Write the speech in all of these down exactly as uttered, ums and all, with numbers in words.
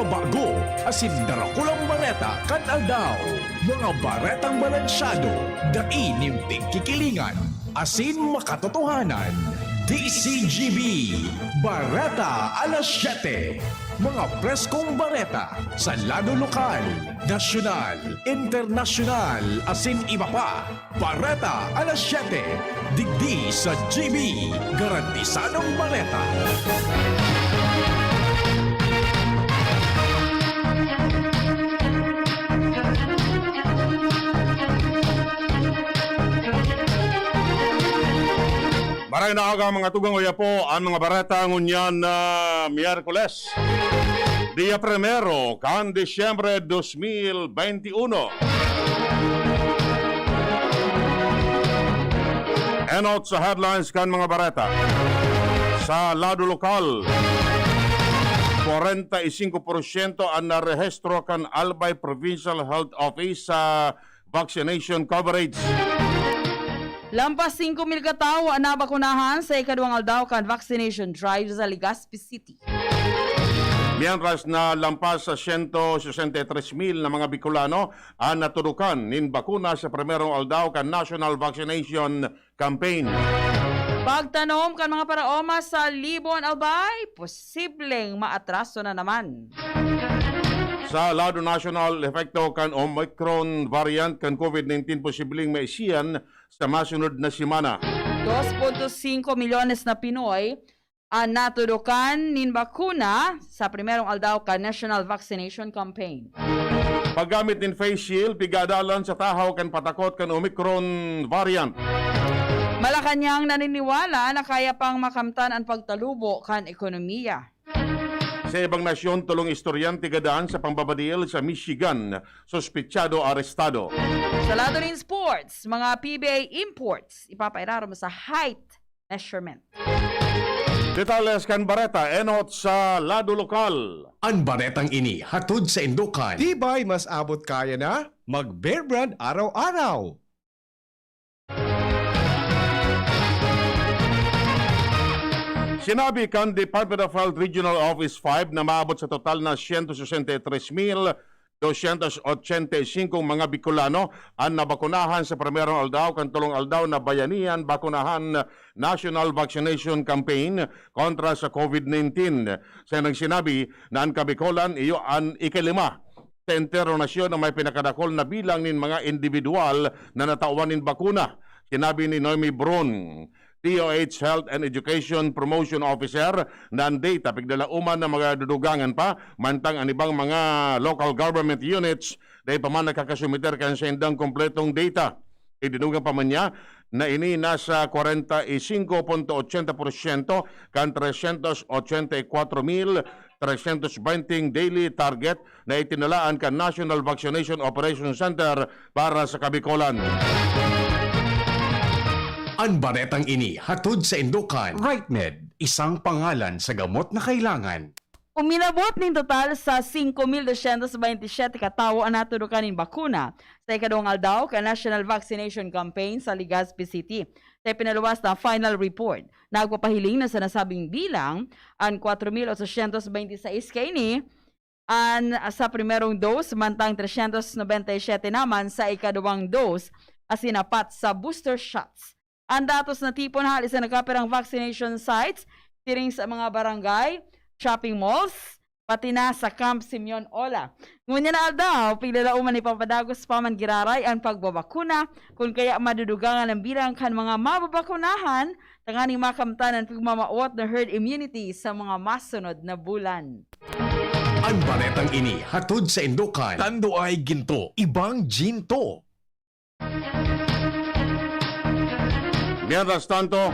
Bago asin darakulang bareta kan aldaw. Mga baretang balansyado, dai nin pigkikilingan, asin makatotohanan. D C G B, Bareta Alas Siyete. Mga preskong bareta sa lado lokal, nasyonal, internasyonal, asin iba pa. Bareta Alas Siyete, digdi sa G B, garantisadong bareta. Maray na aga, mga tugang, oya po an mga bareta ngunyan na Miyerkules, dia primero kan Disyembre dos mil bente uno. Enot sa headlines kan mga bareta. Sa lado lokal, kwarenta y singko porsyento an narehistro kan Albay Provincial Health Office sa vaccination coverage. Lampas singko mil ka tawo an nabakunahan sa ikaduwang aldaw kan vaccination drive sa Legazpi City. Mientras na lampas sa siyento sesenta y tres mil na mga Bicolano an natudukan nin bakuna sa primerong aldaw kan National Vaccination Campaign. Pagtanom kan mga paraoma sa Libon, Albay, posibleng maatraso na naman. Sa lado nasyonal, epekto kan Omicron variant kan COVID nineteen posibleng maisiyan sa masunod na semana. Dos punto singko milyones na Pinoy an natudukan nin bakuna sa primerong aldaw kan National Vaccination Campaign. Paggamit nin face shield, pigadalan sa tahaw kan patakot kan Omicron variant. Malacañang naniniwala na kaya pang makamtan an pagtalubo kan ekonomiya. Sa ibang nasyon, tolong estudyante gadan sa pambabadil sa Michigan, suspetsado arestado. Sa lado nin sports, mga P B A imports, ipapairarom sa height measurement. Detalles kan bareta, enot sa lado lokal. An baretang ini hatod sa Indokan. Tibay, mas abot kaya na mag-Bear Brand araw-araw. Sinabi kan Department of Health Regional Office five na maabot sa total na siyento sesenta y tres mil dosyentos ochenta y singko mga Bicolano an nabakunahan sa primerong aldaw kan tolong aldaw na Bayanihan Bakunahan National Vaccination Campaign kontra sa COVID nineteen. Sa nagsinabi na an Kabicolan iyo an ikalima sa entero nasyon na may pinakadakul na bilang nin mga indibidwal na natawan nin bakuna. Sinabi ni Noemi Brun, D O H Health and Education Promotion Officer, na an data piglalauman na magadudugangan pa, mantang an ibang mga local government units dai pa man nakakasumiter kan saindang kompletong data. Idinugang pa man niya na ini nasa kwarenta y singko punto ochenta porsyento kan tresyentos ochenta y kwatro mil tresyentos bente daily target na itinalaan kan National Vaccination Operation Center para sa Kabicolan. An baretang ini hatod sa Indokan. Rightmed, isang pangalan sa gamot na kailangan. Uminabot nin total sa singko mil dosyentos bente y siyete ka tawo an natudukan nin bakuna sa ikaduwang aldaw kan National Vaccination Campaign sa Legazpi City. Sa ipinaluwas na final report, nagpapahiling na sa nasabing bilang an kwatro mil otosyentos bente y sais kaini an sa primerong dose, mantang tresyentos nobenta y siyete naman sa ikaduwang dose, asin apat sa booster shots. An datos natipon hali sa nagkapirang vaccination sites, siring sa mga barangay, shopping malls, pati na sa Camp Simeon Ola. Ngunyan na aldaw, piglalauman ni Papadagos pa man giraray an pagbabakuna, kun kaya madudugangan an bilang kan mga mababakunahan, tanganing makamtan an pigmamawot na herd immunity sa mga masunod na bulan. An baretang ini hatod sa Indokan. Tando ay ginto, ibang ginto. Mientras tanto,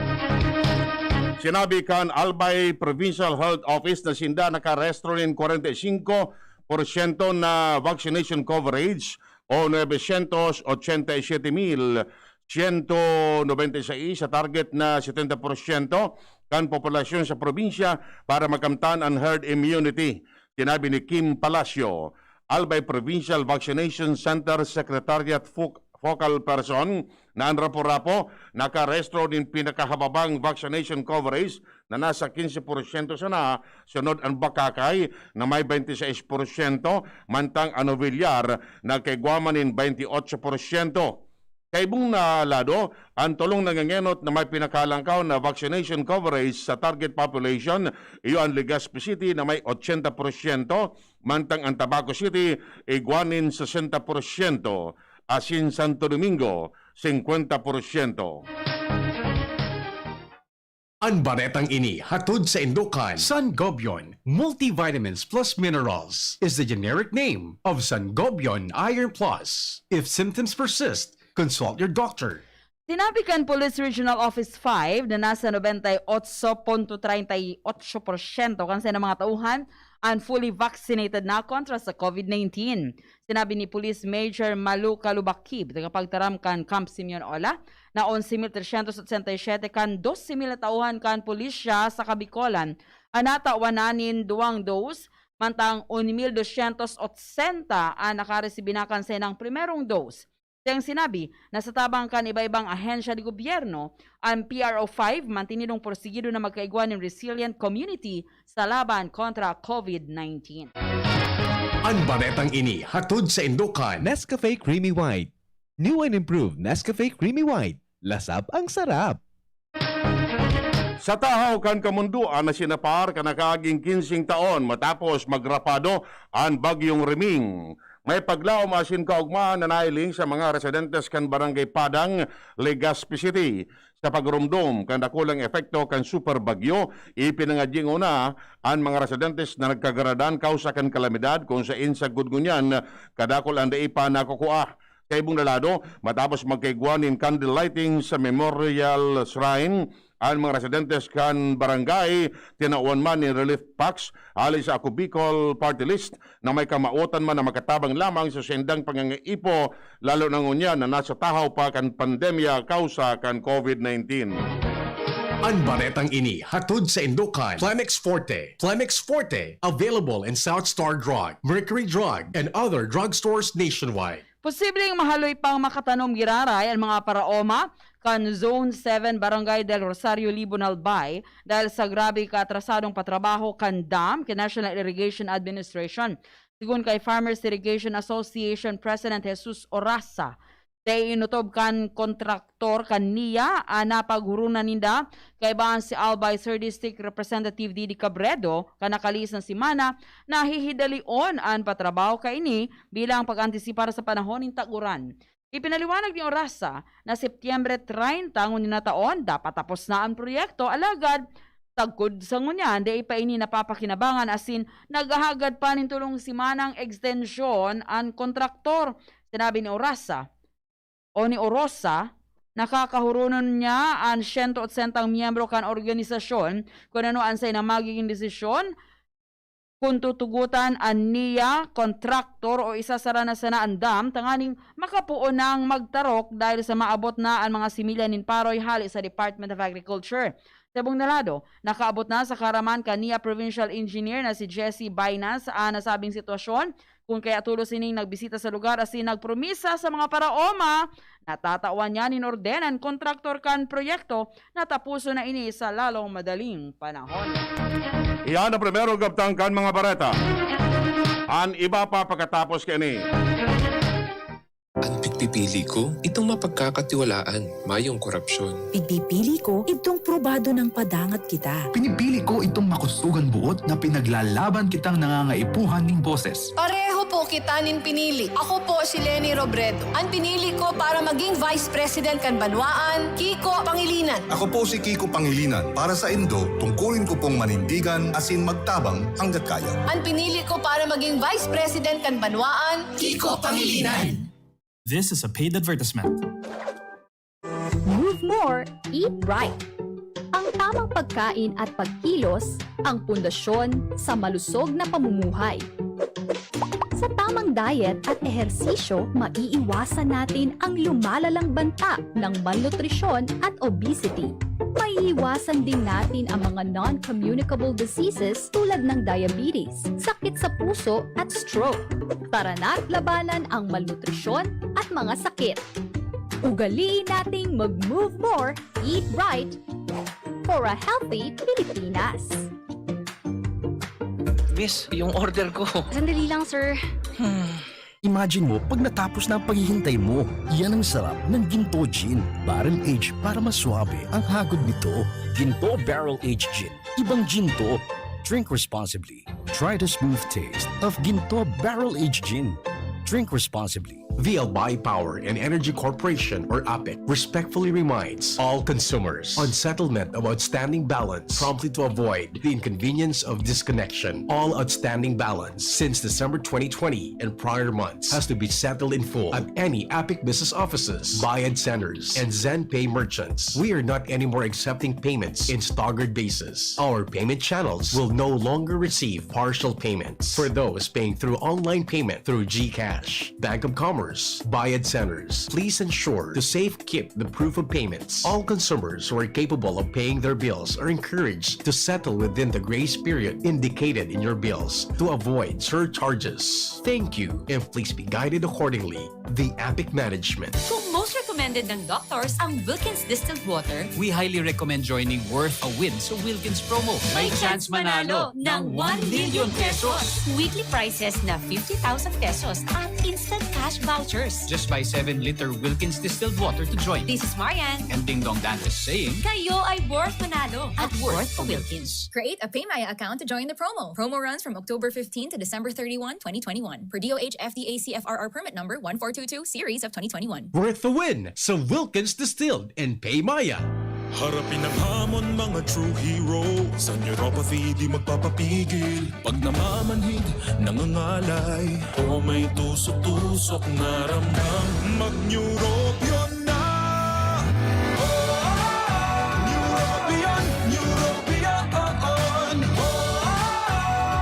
sinabi kan Albay Provincial Health Office na sinda nakarehistro nin kwarenta y singko porsyento na vaccination coverage o nuebesyentos ochenta y siyete mil siyento nobenta y sais sa target na setenta porsyento kan populasyon sa probinsya para makamtan an herd immunity. Sinabi ni Kim Palacio, Albay Provincial Vaccination Center Secretariat Foc-, Focal Person, na an Rapu-Rapu nakarehistro nin pinakahababang vaccination coverage na nasa quince por ciento sana, sunod an Bacacay na may twenty-six por ciento, mantang an Novillar nagkaigwa man nin twenty-eight por ciento. Kaibong na lado, an tolong nangengenot na may pinakalangkaw na vaccination coverage sa target population, iyo an Legazpi City na may ochenta por ciento, mantang an Tabaco City igwa nin sesenta por ciento, asin Santo Domingo, singkwenta por ciento. An baretang ini hatod saindo kan Sangobion Multivitamins Plus Minerals is the generic name of Sangobion Iron Plus. If symptoms persist, consult your doctor. Sinabi kan Police Regional Office five na nasa nobenta y otso punto treinta y ocho por ciento kan saindang mga tauhan an fully vaccinated na kontra sa COVID nineteen. Sinabi ni Police Major Malu Kalubakib, tagapagtaram kan Camp Simeon Ola, na onse mil tresyentos otsenta y siyete kan dose mil na tauhan kan pulisya sa Kabikolan an natawan na nin duwang dose, mantang un mil dosyentos otsenta an nakaresibi na kan saindang primerong dose. Siya sinabi na sa tabang kan iba-ibang ahensya de gobyerno, an P R O five mantinidong porsigido na magkaigwa nin resilient community sa laban kontra COVID nineteen. An baretang ini hatod saindo kan Nescafe Creamy White. New and improved Nescafe Creamy White. Lasap ang sarap! Sa tahaw kan kamundoan na sinapar kan nakaaging kinseng taon matapos magrapado an Bagyong Reming, may paglaom asin kaogmahan na nahiling sa mga residentes kan Barangay Padang, Legazpi City. Sa pagromdom kan dakulang epekto kan super bagyo, ipinangadyi ngona an mga residentes na nagkagaradan kausa kan kalamidad, kung saen sagkod ngunyan kadakul an dai pa nakukua. Kaibong na lado, matapos magkaigwa nin candle lighting sa Memorial Shrine, an mga residentes kan barangay tinawan man nin relief packs hali sa Ako Bicol Party List na may kamawotan man na makatabang lamang sa saindang pangangaipo, lalo na ngunyan na nasa tahaw pa kan pandemya kausa kan COVID nineteen. An baretang ini hatod saindo kan Plemex Forte. Plemex Forte, available in South Star Drug, Mercury Drug, and other drugstores nationwide. Posibleng mahaloy pang makatanom giraray an mga paraoma kan Zone seven, Barangay del Rosario, Libon, Albay, dahil sa grabe kaatrasadong patrabaho kan dam kan National Irrigation Administration. Sigon kay Farmers Irrigation Association President Jesus Orasa, dai inotob kan kontraktor kan NIA an napaghurunan ninda, kaiba si Albay Third District Representative Didi Cabredo, kan nakalihis na semana, nahihidalion an patrabaho kaini bilang pag-antisipar sa panahon nin tag-uran. Ipinaliwanag ni Orasa na Setyembre treinta ngunyan na taon dapat tapos na an proyekto, alagad sagkod sa ngunyan, dai pa ini napapakinabangan asin naghahagad pa nin tolong semanang ekstensyon an kontraktor. Sinabi ni Orasa, o ni Orosa, na kakahuronon niya an siyento otsentang miyembro kan organisasyon kun ano an saindang magiging desisyon, kun tutugotan an NIA kontraktor o isasara na sana an dam tanganing makapoon nang magtarok dahil sa maabot na an mga similya nin paroy hale sa Department of Agriculture. Sa ibong na lado, nakaabot na sa kaaraman kan NIA Provincial Engineer na si Jesse Bainas an nasabing sitwasyon, kun kaya tolos ining nagbisita sa lugar asin nagpromisa sa mga paraoma na tatawan niya nin orden an kontraktor kan proyekto na taposon na ini sa lalong madaling panahon. Iyan ang primerong kabtang kan mga bareta. An iba pa pakatapos kaini. An pigpipili ko, itong mapagkakatiwalaan, mayong korapsyon. Pigpipili ko, itong probado nang padangat kita. Pinipili ko itong makusugang buot na pinaglalaban kitang nangangaipuhan ning boses. Pareho po kita nin pinili. Ako po si Leni Robredo. An pinili ko para maging Vice President kan banwaan, Kiko Pangilinan. Ako po si Kiko Pangilinan. Para saindo, tungkulin ko pong manindigan asin magtabang hanggat kaya. An pinili ko para maging Vice President kan banwaan, Kiko Pangilinan. This is a paid advertisement. Move more, eat right. Ang tamang pagkain at pagkilos ang pundasyon sa malusog na pamumuhay. Sa tamang diet at ehersisyo, maiiwasan natin ang lumalalang banta ng malnutrisyon at obesity. Maiiwasan din natin ang mga non-communicable diseases tulad ng diabetes, sakit sa puso at stroke. Tara na't labanan ang malnutrisyon at mga sakit. Ugaliin nating mag-move more, eat right, for a healthy Pilipinas. Miss, yung order ko. Sandali lang, sir. Imagine mo, pag natapos na ang paghihintay mo, yan ang sarap ng Ginto Gin. Barrel Age para mas swabe ang hagod nito. Ginto Barrel Age Gin. Ibang Ginto. Drink responsibly. Try the smooth taste of Ginto Barrel Age Gin. Drink responsibly. The Albay Power and Energy Corporation, or APEC, respectfully reminds all consumers on settlement of outstanding balance promptly to avoid the inconvenience of disconnection. All outstanding balance since December twenty twenty and prior months has to be settled in full at any APEC business offices, Bayad Centers, and ZenPay merchants. We are not anymore accepting payments in staggered basis. Our payment channels will no longer receive partial payments for those paying through online payment through GCash, Bank of Commerce, Bayad Centers. Please ensure to safekeep the proof of payments. All consumers who are capable of paying their bills are encouraged to settle within the grace period indicated in your bills to avoid surcharges. Thank you, and please be guided accordingly. The APEC Management. Kung most recommended ng doctors ang Wilkins Distilled Water, We highly recommend joining Worth a Win sa Wilkins promo. May chance manalo ng one million pesos. Weekly prizes na fifty thousand pesos at instant cash vouchers. Just buy seven liter Wilkins distilled water to join. This is Marian. And Ding Dong Dantes saying, Kayo ay worth manalo at worth a Wilkins. Create a PayMaya account to join the promo. Promo runs from October fifteen to December thirty-one, twenty twenty-one. Per D O H F D A C F R R permit number one four two two series of twenty twenty-one. Worth the win sa Wilkins Distilled and PayMaya. Harapin ang hamon, mga true hero. Sa neuropathy, di magpapapigil. Pag namamanhid, nangangalay, o may tusok-tusok na ramdam, mag-Neurobion na! Oh, Neurobion, Neurobion, oh, oh.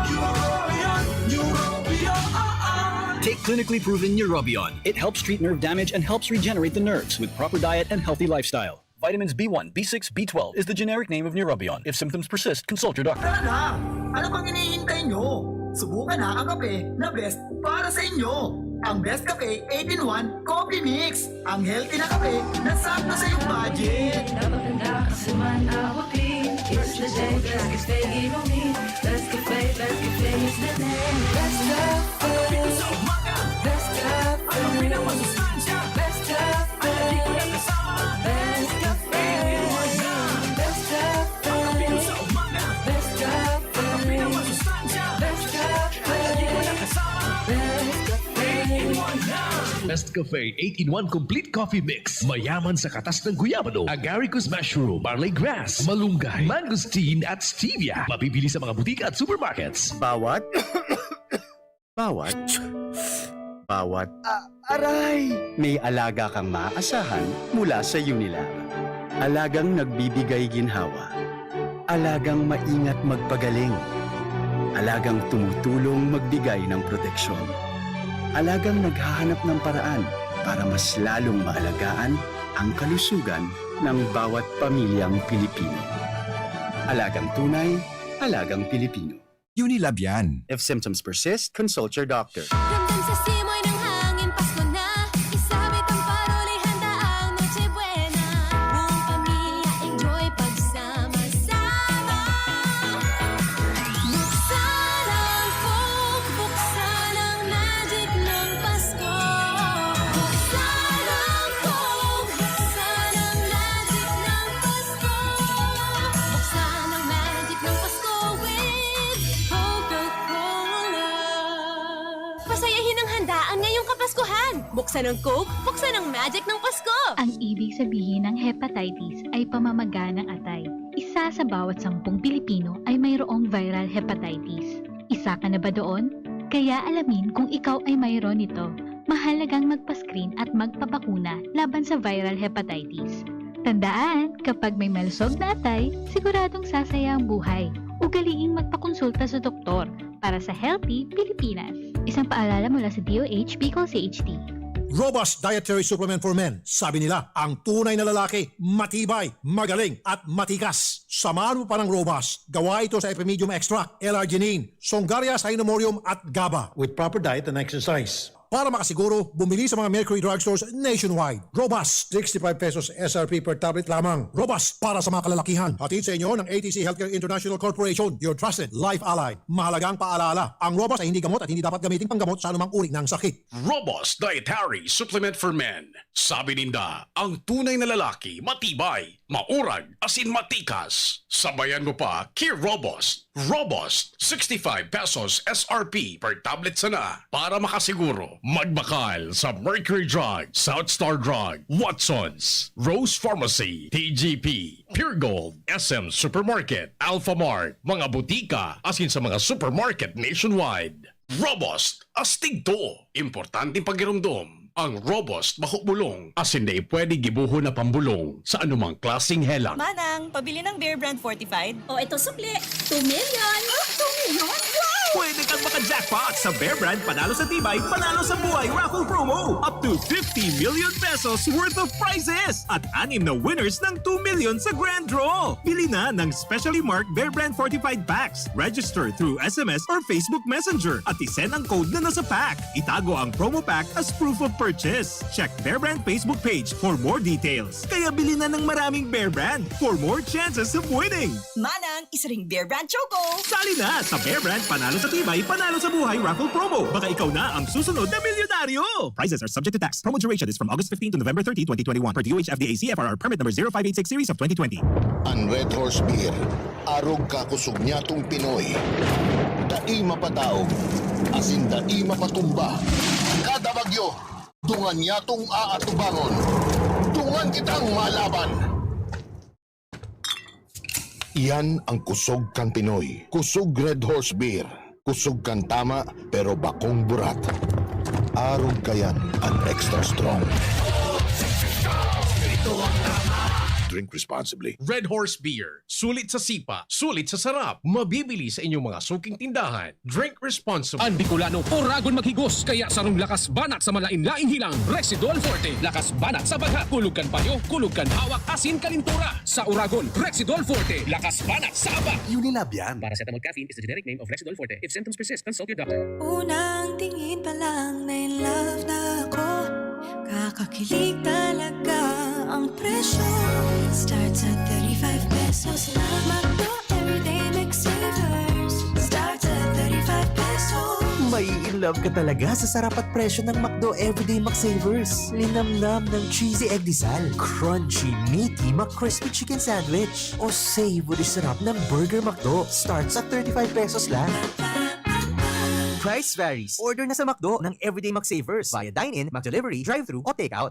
Neurobion, Neurobion, oh, oh. Take clinically proven Neurobion. It helps treat nerve damage and helps regenerate the nerves with proper diet and healthy lifestyle. Vitamins B one, B six, B twelve is the generic name of Neurobion. If symptoms persist, consult your doctor. Tara na! Ano pang hinihintay nyo? Subukan na ang kape na best para sa inyo. Ang Best Cafe eight-in-one Coffee Mix. Ang healthy na kape na sakto sa iyong budget. Napaganda kasi man abutin. It's the day, Best Cafe inumin. Best Cafe, Best Cafe is the name. Best Cafe. Best Cafe. Best Cafe. Best Cafe. Best Cafe. Best Cafe. Best Cafe. Best Cafe. Best Cafe eight-in-one Complete Coffee Mix. Mayaman sa katas ng guyabano, agaricus mushroom, barley grass, malunggay, mangosteen at stevia. Mabibili sa mga butika at supermarkets. Bawat, bawat, bawat, ah, aray! May alaga kang maaasahan mula sa Unilab. Alagang nagbibigay ginhawa. Alagang maingat magpagaling. Alagang tumutulong magbigay ng proteksyon. Alagang naghahanap ng paraan para mas lalong maalagaan ang kalusugan ng bawat pamilyang Pilipino. Alagang tunay, alagang Pilipino. Unilab yan. If symptoms persist, consult your doctor. Ramdam sa simoy ng hangin, Pasko na. Isabit ang paroli, handa ang Noche Buena. Buong pamilya, enjoy pagsama-sama. Buksan ang Coke, buksan ang magic ng Pasko. Buksan ang Coke, buksan ang magic ng Pasko. Buksan ang magic ng Pasko with Coca-Cola. Pasayahin ang handaan ngayong Kapaskuhan! Buksan ang Coke, buksan ang magic ng Pasko! Ang ibig sabihin ng hepatitis ay pamamaga ng atay. Isa sa bawat sampung Pilipino ay mayroong viral hepatitis. Isa ka na ba doon? Kaya alamin kung ikaw ay mayroon nito. Mahalagang magpa-screen at magpabakuna laban sa viral hepatitis. Tandaan, kapag may malusog na atay, siguradong sasaya ang buhay. Ugaliing magpakonsulta sa doktor para sa Healthy Pilipinas. Isang paalala mula sa D O H Bicol C H D. Robust Dietary Supplement for Men. Sabi nila, ang tunay na lalaki, matibay, magaling, at matikas. Samahan mo pa ng Robust. Gawa ito sa Epimedium Extract, L-arginine, Songaria Cinnamomum, at GABA. With proper diet and exercise. Para makasiguro, bumili sa mga Mercury Drugstores nationwide. Robust, sixty-five pesos S R P per tablet lamang. Robust para sa mga kalalakihan. Hatid sa inyo ng A T C Healthcare International Corporation, your trusted life ally. Mahalagang paalala, ang Robust ay hindi gamot at hindi dapat gamitin panggamot sa anumang uri ng sakit. Robust Dietary Supplement for Men. Sabi ninda, ang tunay na lalaki, matibay, maurag, asin matikas. Sabayan mo pa, ki Robust. Robust, sixty-five pesos S R P per tablet sana. Para makasiguro, magbakal sa Mercury Drug, South Star Drug, Watsons, Rose Pharmacy, T G P, Pure Gold, S M Supermarket, Alpha Mart, mga butika, asin sa mga supermarket nationwide. Robust, astig to. Importanteng pagiromdom. Ang Robust bako bulong, asin dai pwede gibohon na pambulong sa anumang klaseng helang. Manang, pabili ng Bear Brand Fortified. O, ito sukli. Two million. Ah, two million? Wow! Pwede kang maka-jackpot sa Bear Brand, panalo sa tibay, panalo sa buhay raffle promo. Up to fifty million pesos worth of prizes at anim na winners ng two million sa grand draw. Bili na ng specially marked Bear Brand Fortified Packs. Register through S M S or Facebook Messenger at isend ang code na nasa pack. Itago ang promo pack as proof of purchase. Check Bear Brand Facebook page for more details. Kaya bili na ng maraming Bear Brand for more chances of winning. Manang, isa ring Bear Brand Choco. Sali na sa Bear Brand Panalo sa Tibay, Panalo sa Buhay Raffle Promo. Baka ikaw na ang susunod na milyonaryo. Prizes are subject to tax. Promo duration is from August fifteen to November thirty, twenty twenty-one. Per D O H F D A C F R R Permit Number zero five eight six Series of twenty twenty. An Red Horse Beer, arog ka kusog nyatong Pinoy. Dai mapataog, asin dai mapatumba. Kada bagyo, dungan nyatong aatubangon. Dungan kitang malaban. Iyan ang kusog kan Pinoy. Kusog Red Horse Beer. Kusog kan tama, pero bakong burat. Arog kayan an extra strong. Drink responsibly. Red Horse Beer. Sulit sa sipa, sulit sa sarap. Mabibili sa inyong mga suking tindahan. Drink responsibly. An Bicolano, oragon maghigos, kaya sarong lakas banat sa malain-laing hilang, Rexidol Forte. Lakas banat sa bagha, kulog kan payo, kulog kan hawak, asin kalintura. Sa oragon, Rexidol Forte. Lakas banat sa abak. Unilab yan. Paracetamol caffeine is the generic name of Rexidol Forte. If symptoms persist, consult your doctor. Unang tingin pa lang, na in love na ako. Kakakilig talaga ang presyo. Starts at thirty-five pesos lang. McDo Everyday McSavers. Starts at thirty-five pesos. Mai-in love ka talaga sa sarap at presyo ng McDo Everyday McSavers. Linamnam ng cheesy egg disal, crunchy, meaty McCrispy Chicken Sandwich, o savory sarap ng Burger McDo. Starts at thirty-five pesos lang. Price varies. Order na sa McDo ng Everyday McSavers via dine-in, McDelivery, drive-thru, o takeout.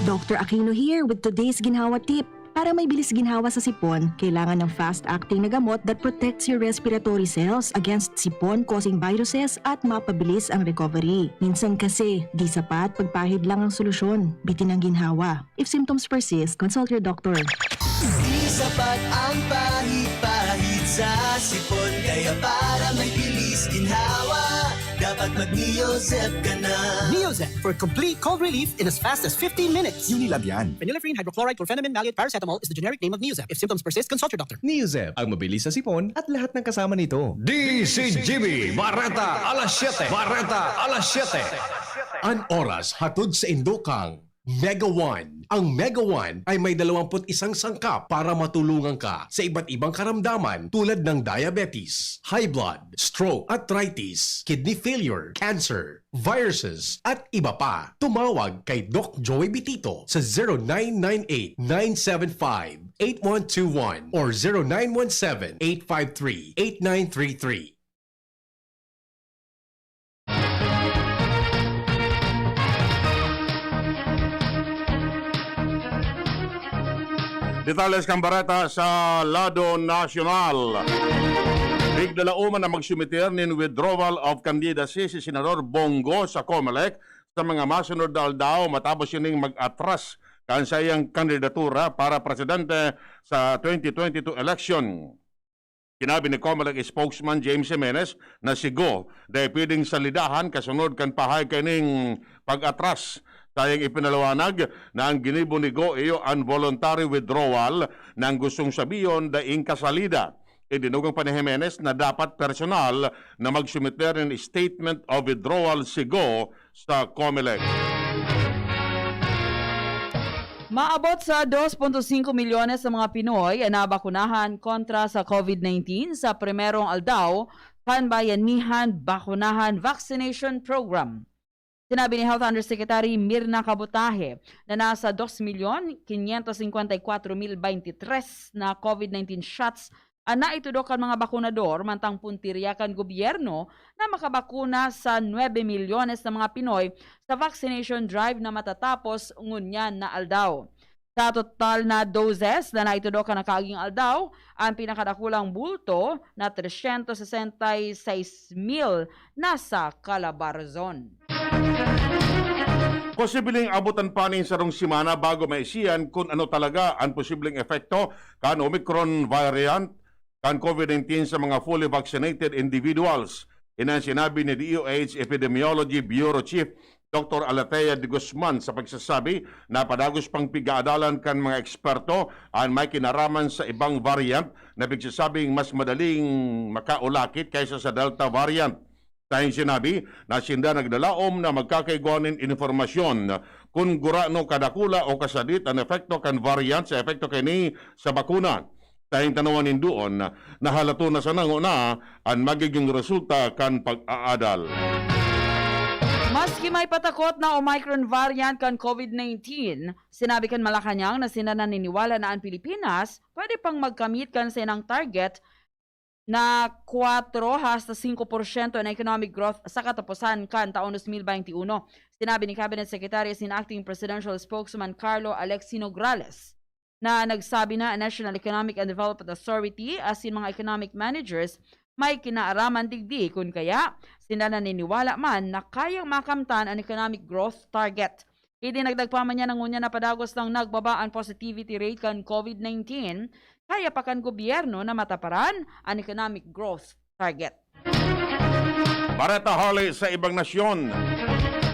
Doctor Aquino here with today's ginhawa tip. Para may bilis ginhawa sa sipon, kailangan ng fast-acting na gamot that protects your respiratory cells against sipon-causing viruses at mapabilis ang recovery. Minsan kasi, di sapat pagpahid lang ang solusyon. Bitin ang ginhawa. If symptoms persist, consult your doctor. Di sapat ang pahid-pahid sa sipon, kaya para may bilis ginhawa, dapat mag-Neozep ka na. Neozep for complete cold relief in as fast as fifteen minutes. Unilab yan. Phenylephrine, hydrochloride, chlorphenamine, maleate, paracetamol is the generic name of Neozep. If symptoms persist, consult your doctor. Neozep, ang mabilis sa sipon at lahat ng kasama nito. D C G B, Bareta, alas siyete. Bareta, alas siyete. An oras hatod sa indo kang Mega One. Ang Mega One ay may dalawampu't isang sangkap para matulungan ka sa iba't ibang karamdaman tulad ng diabetes, high blood, stroke, arthritis, kidney failure, cancer, viruses, at iba pa. Tumawag kay Doc Joey Bitito sa zero nine nine eight, nine seven five, eight one two one or zero nine one seven, eight five three, eight nine three three. Detalles kan bareta sa lado nasyonal. Bigla la uman na magsumiter nin withdrawal of candidacy si Senador Bong Go sa Comelec sa mga masunod na aldaw matapos ining mag-atras kan saiyang kandidatura para presidente sa twenty twenty-two election. Sinabi ni Comelec spokesman James Jimenez na si Go dai pwedeng salidahan kasunod kan pahay kaining pag-atras. Sayang ipinaliwanag na ang ginibo ni Go iyo an voluntary withdrawal, na ang gustong sabihon daing kasalida. Idinugang pa ni Jimenez na dapat personal na magsumiter nin statement of withdrawal si Go sa Comelec. Maabot sa dos punto singko milyones ang mga Pinoy na nabakunahan kontra sa COVID nineteen sa primerong aldaw kan Bayanihan Bakunahan Vaccination Program. Sinabi ni Health Undersecretary Mirna Kabutahe na nasa dos milyon quinientos cincuenta y cuatro mil veintitrés na COVID nineteen shots ang naitudok kan mga bakunador, mantang puntirya kan gobyerno na makabakuna sa nuebe milyones na mga Pinoy sa vaccination drive na matatapos ngunyan na aldaw. Sa total na doses na naitudok kan nakaaging aldaw, ang pinakadakulang bulto na trescientos sesenta y seis mil nasa Calabarzon. Posibleng abutan pa nin sarong semana bago maisihan kun ano talaga an posibleng epekto kan Omicron variant kan COVID nineteen sa mga fully vaccinated individuals. Ini an sinabi ni D O H Epidemiology Bureau Chief Doktor Alathea de Guzman sa pagsasabi na padagos pang pig-aadalan kan mga eksperto an may kinaraman sa ibang variant na pigsasabing mas madaling makaulakit kaysa sa Delta variant. Dahil sinabi na sinda nagdalaom na magkakaigwa nin informasyon kun gurano kadakula o kasadit an epekto kan variant sa epekto kaini sa bakuna. Dahil tanawan nindoon, nahalato na sana ngona an magiging resulta kan pag-aadal. Maski may patakot na Omicron variant kan COVID nineteen, sinabi kan Malacañang na sinda naniniwala na an Pilipinas pwede pang magkamit kan sainang target na kwatro hasta singko porsyento na economic growth sa katapusan kan taon dos mil baynte uno. Sinabi ni Cabinet Secretary asin Acting Presidential Spokesman Carlo Alexi Nograles na nagsabi na an National Economic and Development Authority asin mga economic managers may kinaaraman digdi, kun kaya sinda naniniwala man na kayang makamtan an economic growth target. Idinagdag pa man niya na ngunyan na padagos lang nagbaba an positivity rate kan COVID nineteen, kaya pa kan gobyerno na mataparan an economic growth target. Bareta hale sa ibang nasyon.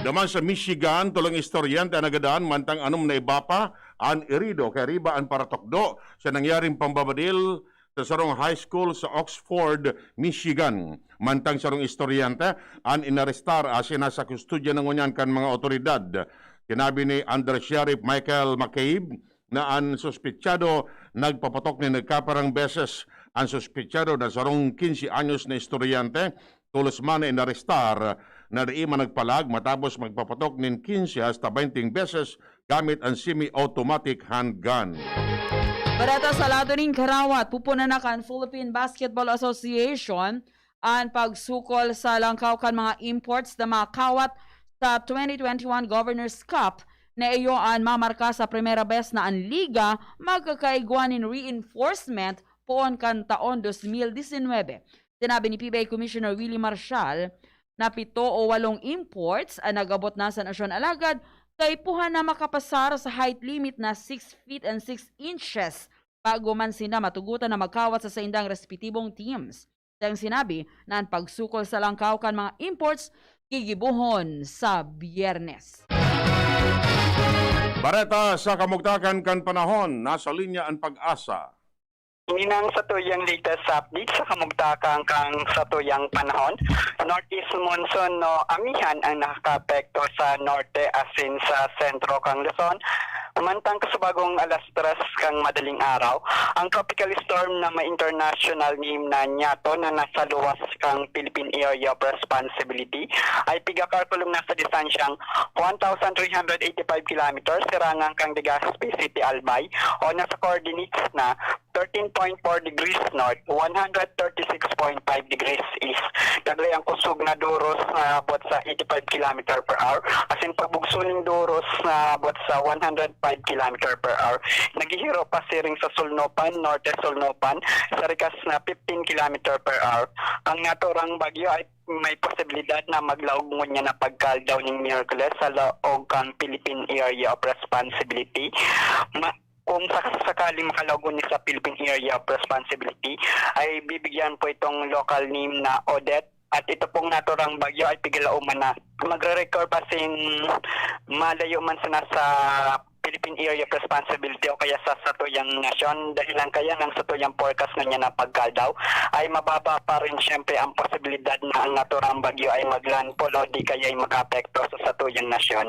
Duman sa Michigan, tolong estudyante an nagadan, mantang anom na iba pa an irido kay riba an paratukdo sa nangyaring pambabadil sa sarong high school sa Oxford, Michigan. Mantang sarong estudyante an inarestar asin nasa kustodya na ngunyan kan mga otoridad. Sinabi ni Under Sheriff Michael McCabe na an suspetsado nagpapatok nin nagkaparang beses. An suspetsado na sarong quince anyos na estudyante, tolos man na inarestar na dai man nagpalag matapos magpapatok nin quince hasta baynting beses gamit an semi-automatic handgun. Bareta sa lado nin karawat, pupunan na kan Philippine Basketball Association an pagsukol sa langkaw kan mga imports na makawat sa twenty twenty-one Governor's Cup na iyo an mamarka sa primera bes na an liga magkakaigwa nin reinforcement poon kan taon dos mil disinwebe. Sinabi ni P B A Commissioner Willie Marshall na pito o walong imports an nag-abot na sa nasyon, alagad kaipuhan na makapasar sa height limit na six feet and six inches bago man sinda matugotan na magkawat sa saindang respetibong teams. Dang sinabi na an pagsukol sa langkaw kan mga imports gigibohon sa Biyernes. Bareta sa kamugtakan kan panahon, nasa linya an Pag-asa. Ini na an satuyang latest update sa kamugtakan kan satuyang panahon. Northeast monsoon, no, amihan ang nakakaapekto sa norte asin sa sentro kan Luzon. Mantang kasubagong alas tres kan madaling araw, ang tropical storm na may international name na Nyato na nasa luwas kan Philippine Area of Responsibility ay pigakalkulong na sa distansyang one thousand three hundred eighty-five kilometers sirangan kan Legazpi City, Albay, o nasa coordinates na thirteen point four degrees north, one hundred thirty-six point five degrees east. Taglay ang kusog na duros na abot sa eighty-five kilometer per hour, asin pagbugso ning duros na abot sa one hundred five kilometer per hour. Naghihiro pa siring sa Sulnupan, Norte Sulnupan, sa rikas na fifteen kilometer per hour. Ang naturang bagyo ay may posibilidad na maglaog ngunyan na pagkaaldaw ning Miyerkules sa laog kan Philippine Area of Responsibility. Ma-, kung sakasakaling makalaog ngunyan sa Philippine Area of Responsibility, ay bibigyan po itong local name na Odette. At ito pong naturang bagyo ay pigilauman na. Magre-recover pa sin malayo man sana sa Philippine Area of Responsibility o kaya sa satuyang nasyon. Dahilan kaya ng satuyang forecast ngunyan na pagkaldaw ay mababa pa rin siyempre ang posibilidad na ang naturang bagyo ay maglandfall o di kaya ay makaapekto sa satuyang nasyon.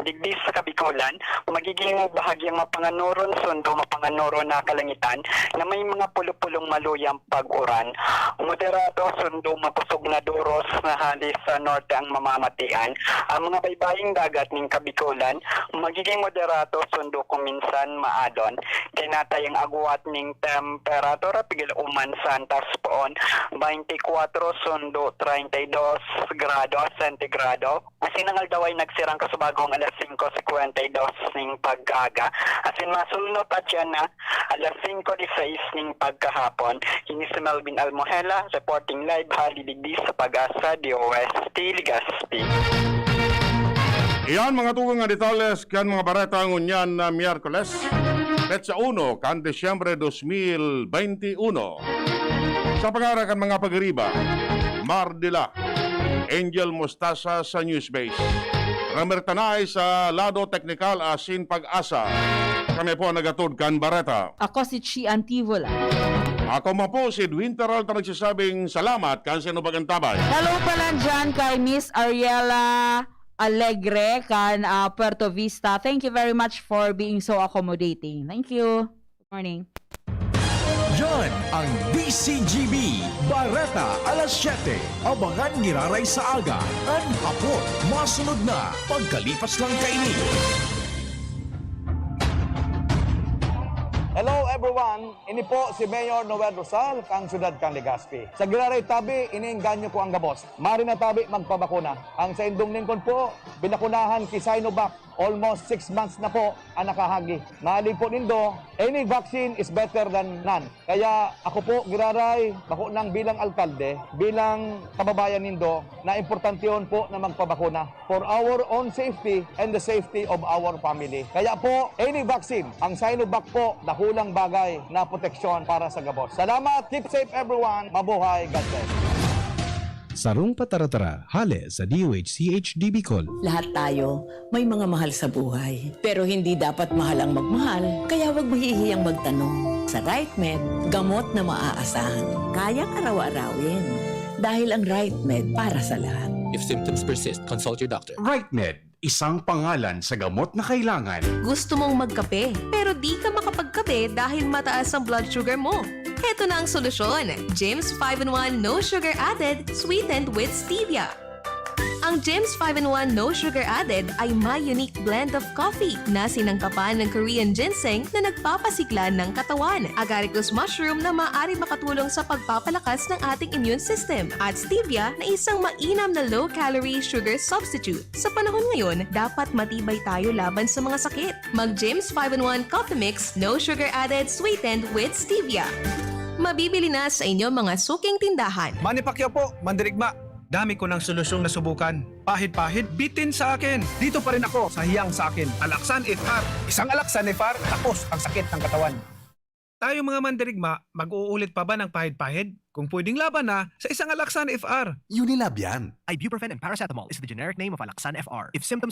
Digdi sa Kabikulan, magiging bahagyang mapanganuron sundo mapanganuro na kalangitan na may mga pulupulong maluyang pag-uran. Moderato sundo makusog na duros na hali sa norte ang mamamatian. Ang mga baybaying dagat ning Kabikulan magiging moderato sundo kung minsan maadon. Kinatayang agwat ning temperatura pigil uman sa antas poon, twenty-four sundo treinta y dos grado sentigrado. Asin ang aldaw ay nagsirang kasubagong alas singko singkwenta y dos ning pag-aga. Asin masulno pa diyan na alas singko disais ning pagkahapon. Ini si Melvin Almohela, reporting live hali digdi sa Pag-asa, D O S T, Legazpi. Iyan mga tugang nga detalles kan mga bareta ngunyan na Miyerkules, petsa uno kan Disyembre dos mil bente uno. Sa pangaran kan mga pagiriba, Mar de la, Angel Mostasa sa Newsbase, Ramer Tanay sa lado teknikal asin Pag-asa. Kami po ang nagatod kan bareta. Ako si Chi Antivola. Ako man po si Edwin Peralta nagsasabing salamat kan sa inyo pag-antabay. Hello pala dyan kay Miss Ariela Alegre kan ah, Puerto Vista. Thank you very much for being so accommodating. Thank you. Good morning. Yan ang D C G B, Bareta alas siyete. Abangan giraray sa aga, kan hapon, masunod na, pagkalipas lang kaini. Hello everyone! Ini po si Mayor Noel Rosal, kang siyudad kan Legazpi. Sa giraray tabi, iniengganyo ko ang gabos. Mari na tabi magpabakuna. Ang saindong lingkod po, binakunahan ki Sinovac. Almost six months na po ang nakahagi. Mahiling po nindo, any vaccine is better than none. Kaya ako po, giraray, bako nang bilang alkalde, bilang kababayan nindo, na importantehon po na magpabakuna for our own safety and the safety of our family. Kaya po, any vaccine, ang Sinovac po, dakulang bagay na proteksyon para sa gabos. Salamat, keep safe everyone, mabuhay, God bless. Sarong pataratara, hale sa D O H C H D Bicol. Lahat tayo may mga mahal sa buhay. Pero hindi dapat mahal ang magmahal, kaya huwag mahihiyang magtanong. Sa RightMed, gamot na maaasahan. Kayang araw-arawin. Dahil ang RightMed para sa lahat. If symptoms persist, consult your doctor. RightMed, isang pangalan sa gamot na kailangan. Gusto mong magkape, pero di ka makapagkape dahil mataas ang blood sugar mo? Heto na ang solusyon, James five in one No Sugar Added, sweetened with stevia. Ang James five in one No Sugar Added ay may unique blend of coffee na sinangkapan ng Korean ginseng na nagpapasigla ng katawan, agaricus mushroom na maaari makatulong sa pagpapalakas ng ating immune system, at stevia na isang mainam na low-calorie sugar substitute. Sa panahon ngayon, dapat matibay tayo laban sa mga sakit. Mag James five in one Coffee Mix, no sugar added, sweetened with stevia. Mabibili na sa inyong mga suking tindahan. Manny Pacquiao po, mandirigma. Dami ko ng solusyong nasubukan. Pahid-pahid, bitin sa akin. Dito pa rin ako sa hiyang sa akin. Alaxan F R. Isang Alaxan F R, tapos ang sakit ng katawan. Tayo mga mandirigma, mag-uulit pa ba ng pahid-pahid? Kung pwedeng laban na sa isang Alaxan F R. Unilab yan. Ibuprofen and paracetamol is the generic name of Alaxan F R. If symptoms